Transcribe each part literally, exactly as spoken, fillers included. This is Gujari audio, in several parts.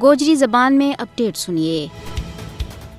گوجری زبان میں اپڈیٹ سنیے۔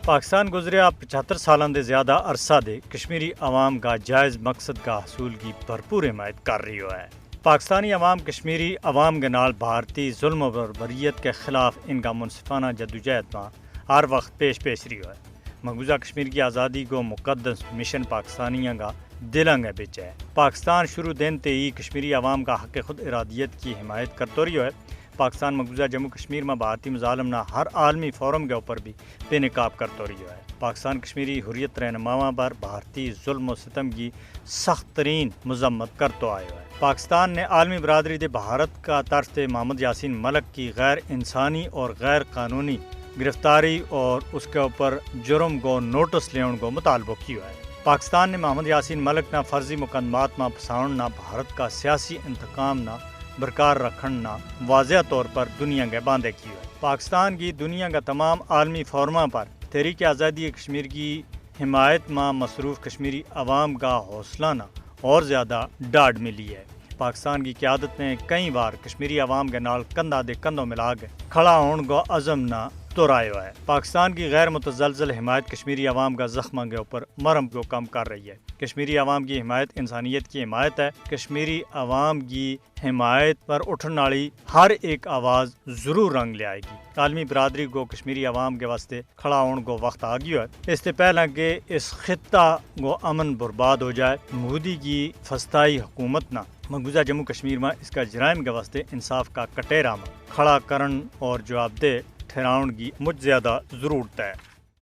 پاکستان گزریا پچھتر سالاں دے زیادہ عرصہ دے کشمیری عوام کا جائز مقصد کا حصول کی بھرپور حمایت کر رہی ہوا ہے۔ پاکستانی عوام کشمیری عوام کے نال بھارتی ظلم و بربریت کے خلاف ان کا منصفانہ جدوجہد ما ہر وقت پیش پیش رہی ہوا ہے۔ مقبوضہ کشمیر کی آزادی کو مقدس مشن پاکستانیاں کا دلاں کے بچ ہے۔ پاکستان شروع دن تے ہی کشمیری عوام کا حق خود ارادیت کی حمایت کرتو رہیو ہے۔ پاکستان مقبوضہ جموں کشمیر ما بھارتی مظالم نا ہر عالمی فورم کے اوپر بھی بے نقاب کرتو رہیو ہے۔ پاکستان کشمیری حریت رہنماواں پر بھارتی ظلم و ستم کی سخت ترین مذمت کرتو آیو ہے۔ پاکستان نے عالمی برادری دے بھارت کا طرف تے محمد یاسین ملک کی غیر انسانی اور غیر قانونی گرفتاری اور اس کے اوپر جرم کو نوٹس لیون کو مطالبو کیو ہے۔ پاکستان نے محمد یاسین ملک نا فرضی مقدمات ما پھساون نا بھارت کا سیاسی انتقام نا برقرار رکھن نا واضح طور پر دنیا کے باندھے کیو ہے۔ پاکستان کی دنیا کا تمام عالمی فورماں پر تحریک آزادی کشمیر کی حمایت ما مصروف کشمیری عوام کا حوصلہ نا اور زیادہ ڈاڈھ ملی ہے۔ پاکستان کی قیادت نے کئی وار کشمیری عوام کے نال کندھا دے کندھو ملا کے کھڑا ہون کو عزم نا دہرایو ہے۔ پاکستان کی غیر متزلزل حمایت کشمیری عوام کا زخماں کے اوپر مرم کو کم کر رہی ہے۔ کشمیری عوام کی حمایت انسانیت کی حمایت ہے۔ کشمیری عوام کی حمایت پر اٹھن آلی ہر ایک آواز ضرور رنگ لیائے گی۔ عالمی برادری کو کشمیری عوام کے واسطے کھڑا ہون کو وقت آ گیو ہے۔ اس تے پہلاں کہ اس خطہ کو امن برباد ہو جائے، مودی کی فستائی حکومت نا مقبوضہ جموں کشمیر ما اس کا جرائم کے واسطے انصاف کا کٹیرا ما کھڑا کرن اور جواب دہ ٹھہراون کی مچ زیادہ ضرورت ہے۔